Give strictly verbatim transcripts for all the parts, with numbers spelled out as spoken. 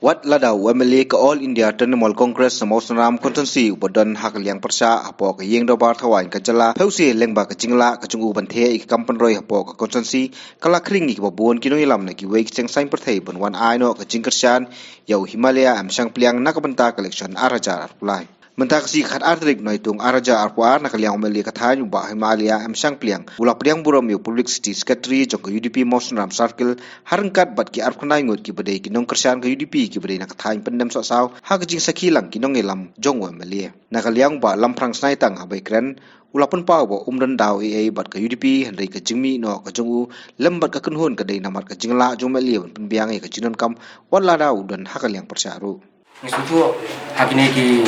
Wat lada u M L A ka All India Trinamool Congress na Mawsynram Constituency u ba don ha ka liang pyrshah hapoh ka ïing dorbar thawaiñ ka jylla, phew sien lyngba ka jinglah ka jong u ban theh ïa ka kam pynroi hapoh ka constituency, ka la khring ïa kiba bun ki nongïalam na kiwei ki seng saiñ pyrthei ban wan ai noh ka jingkyrshan ïa u Himalaya M Shangpliang na ka bynta ka election ar hajar arphew lai. Mynta ka sngi khatar tarik Naitung ar hajar arphew ar, na ka liang u M L A ka thaiñ u Bah Himalaya M Shangpliang u la pdiang burom ïa u Publicity Secretary jong ka U D P Mawsynram Circle, ha ryngkat bad ki arphew khyndai ngut kiba dei ki nongkyrshan ka U D P kiba dei na ka thaiñ Pyndem Sohsaw, ha ka jingsakhi lang ki nongïalam jong u M L A. Na ka liang u Bah Lamphrang Snaitang haba ïakren u la pynpaw ba um don daw ei ei bad ka U D P, hynrei ka jingmih noh ka jong u lem bad ka kynhun ka dei namar ka jinglah jong u M L A ban pynbiang ïa ka jingdonkam, wat lada u don ha ka liang pyrshah ruh. Ngi sngewthuh ha kine ki,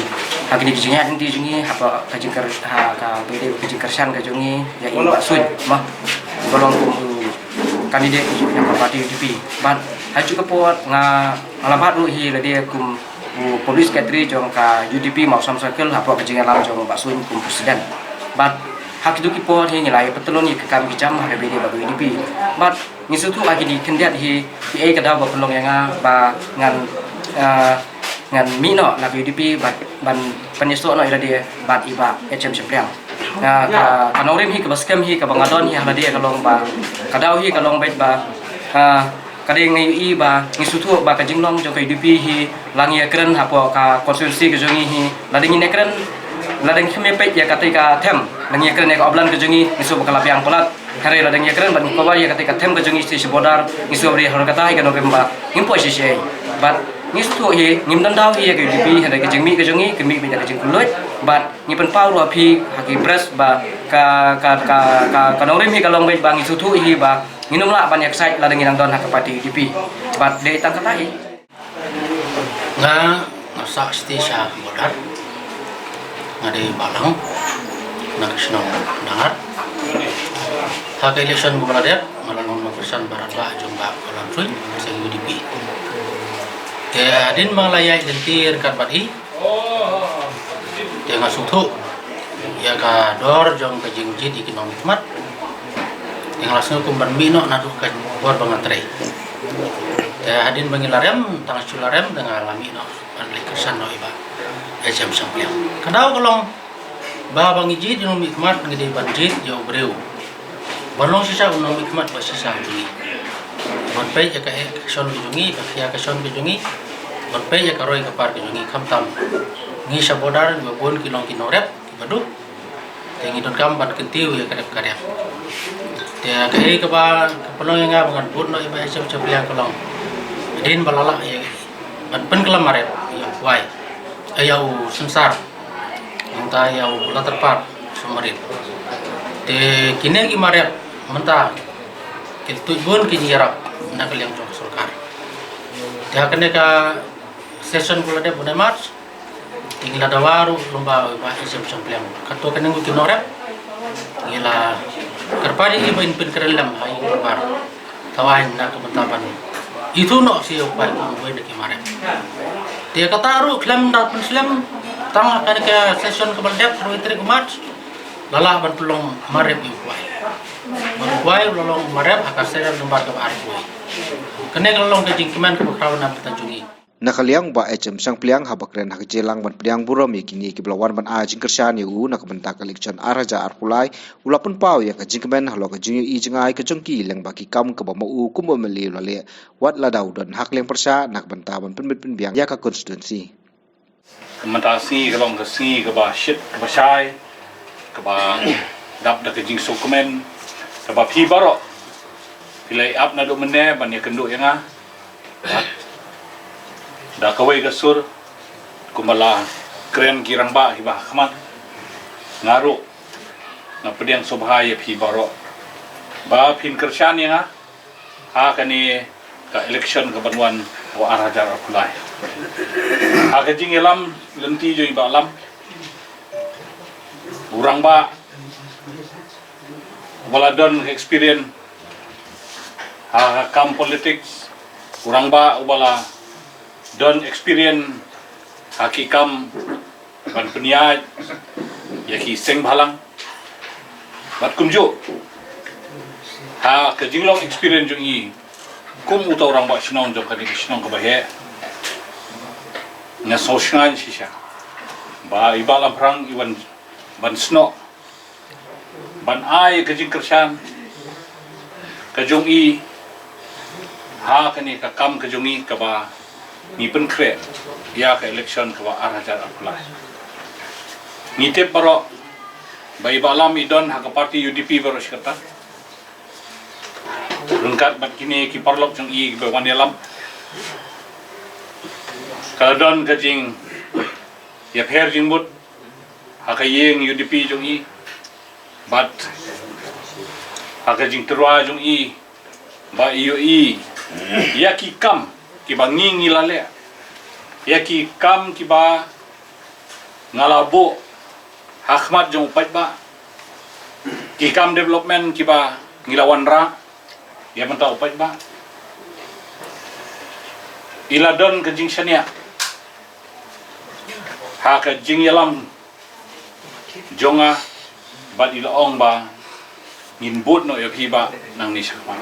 ha kine ki jingïaid lynti jong ngi, ha ka jingkyr-, ha kaba ïadei bad ka jingkyrshan ka jong ngi ïa i Bah Suin, ma, ba long kum u candidate jong ka party U D P. Bad ha kajuh ka por nga, nga la bat ruh hi lade kum u Public Secretary jong ka U D P Mawsynram Circle hapoh ka jingïalam jong u Bah Suin kum president. Bad ha kito ki por hi ngi la ïa pyntlun ïa ki kam ki jam ha kaba ïadei bad ka U D P. Bad ngi sngewthuh ha kine ki khyndiat hi, ki ei ka daw ba pynlong ïa nga ba ngan, eh, ngan mih noh na ka U D P bad ban pynïasoh noh ïa lade bad i Bah H M Shangpliang. Eh, ka, ka nongrim hi kaba skhem hi kaba nga don hi ha lade ka long ba ka daw hi ka long beit ba, eh, ka dei nga ïohi ba ngi sngewthuh ba ka jinglong jong ka U D P hi la ngi ïakren hapoh ka constituency ka jong ngi hi, la dang ngi ïakren, la dang ngi khlem peit ïa katei ka them, la ngi ïakren ïa ka upland ka jong ngi, ngi sngewthuh ba ka la biang palat. Hynrei la dang ïakren bad ngi cover ïa katei ka them ka jong ngi sha border, ngi sngewbha halor kata hi ka nongrim ba ngim poi shisha. Bad ngi sngewthuh hi ngim don daw hi ïa ka U D P, hynrei ka jingmih ka jong ngi ka mih beit da ka jingkylluid. Bad ngi pynpaw ruh ha phi ha ki press ba ka, ka, ka, ka, ka nongrim hi ka long beit ba ngi sngewthuh hi ba ngin ym lah ban ïaksaid la dang ngi dang don ha ka party U D P. Bad dei tang kata hi. Nga, nga sah shatei sha border. Nga dei Bah Lang na ka shnong Dangat. Ha ka election kaba la dep nga la long nongkyrshan baroh ba jong Bah Bah Lamsui, seng U D P. Te hadien ba nga la ïaid lynti ryngkat bad i, te nga sngewthuh ïa ka dor jong ka jingjied ïa ki nongmihkhmat. Te nga la sngew kum ban mih noh naduh ka por ba nga trei. Te hadien ba ngi la rem, tang shu la rem, te nga la mih noh ban leit kyrshan noh ïa i Bah H M Shangpliang. Ka daw ka long ba, ba ngi jied ïa u nongmihkhmat ngi dei ban jied ïa u briew. Ban long shisha u nongmihkhmat ba shisha u jong ngi. Ban peit ïa ka, eh, ka shon ka jong ngi, ka khia ka shon ka jong ngi. Ban peit ïa ka roi ka par ka jong ngi, khamtam ngi sha border, ba bun ki long ki nongrep kiba duk. Te ngi donkam ban kyntiew ïa ka rep ka riang. Te kaei kaba ka pynlong ïa nga ba ngan bud noh ïa i Bah H M Shangpliang ka long, hadien ba la lah ïa ban pynkhlem marep ïa u Kwai, eh, ïa u Synsar, nangta ïa u Latarpar Somarit. Te kine ki marep mynta ki tuid bun ki jingïarap na ka liang jong ka sorkar. Te ha kane ka session kaba la dep u March, ngi la dawa ruh lyngba u Bah H M Shangpliang. Katto katne ngut ki nongrep ngi la kyrpad ïa i ba in pynkren lem ha ïing dorbar thawaiñ na ka bynta ban ithuh noh sha u Bah kum uwei na ki marep. Te kata ruh khlem da pynslem, tang ha kane ka session kaba la dep arphew tarik u March, la lah ban pynlong marep ïa u Bah. Bad u Bah u la long marep ha ka serial number kaba arphew. Kane ka la long ka jingkmen kaba khraw na ka bynta jong ngi. Na ka liang u Bah H M Shangpliang haba kren ha ka jingïalang ban pdiang burom ïa kine kiba la wan ban ai jingkyrshan ïa u na ka bynta ka election ar hajar arphew lai, u la pynpaw ïa ka jingkmen halor ka jingïohi jingai ka jong ki lyngba ki kam kaba ma u kum u M L A u la leh, wat lada u don ha ka liang pyrshah, na ka bynta ban pynbit pynbiang ïa ka constituency. Mynta ka sngi ka long ka sngi kaba shit kaba shai, kaba dap da ka jingsngewkmen, kaba phi baroh phi la ïa ap naduh mynne ban ïakynduh ïa nga. Da kawei ka sur, kumba la kren ki rangbah kiba ha khmat, nga ruh nga pdiang sngewbha ïa phi baroh ba phin kyrshan ïa nga ha kane ka election ka ban wan ha u ar hajar arphew lai. Ha ka jingïalam lynti jong i Bah Lam, u rangbah uba la don experience ha ka kam politics, u rangbah uba la don experience ha ki kam ban pynïaid ïa ki seng bhalang. Bad kumjuh ha ka jinglong experience jong i kum uta u rangbah shnong jong kane ka shnong kaba heh, Nga sngewsngaiñ shisha ba i Bah Lamphrang i wan ban snoh, ban ai ka jingkyrshan ka jong i ha kane ka kam ka jong i kaba ngi pynkhreh ïa ka election kaba ar hajar arphew lai. Ngi tip baroh ba i Bah Lam i don ha ka party U D P baroh shi katta. Ryngkat bad kine ki paralok jong i kiba wan ïalam, ka la don ka jingïapher jingmut ha ka ïing U D P jong i, bad ha ka jingtyrwa jong i ba i ïohi ïa ki kam kiba ngi ngi la leh, ïa ki kam kiba nga la buh ha khmat jong u paidbah, ki kam development kiba ngi la wanrah ïa mynta u paidbah. I la don ka jingshaniah ha ka jingïalam jong nga bad i la ong ba ngin bud noh ïa phi Bah nangne shakhmat.